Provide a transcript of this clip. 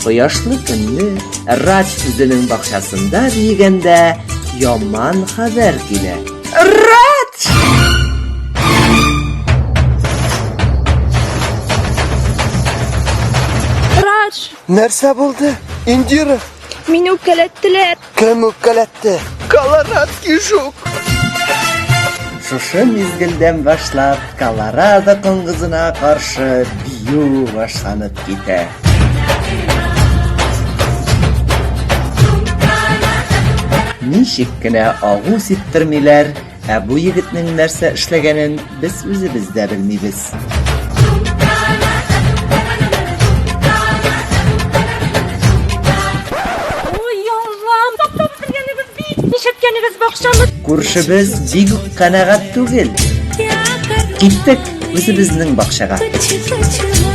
Кояшлы көнне Радж үзенең бакчасында биегәндә яман хәбәр килә. Радж! Радж! Нәрсә булды? Индира? Мине үпкәләттеләр. Кем үпкәләтте? Колорадский жук. Шушы мизгелдән башлап Колорадо коңгызына каршы бию башланып китә. Ничек кенә агу сиптермиләр, ә бу егетнең нәрсә эшләгәнен без үзебез дә белмибез. Ой, Аллам, таптап бетергәнегез бит, нишләткәнегез бакчаны. Күршебез бик үк канәгать түгел. Киттек үзебезнең бакчага. Хочу, хочу.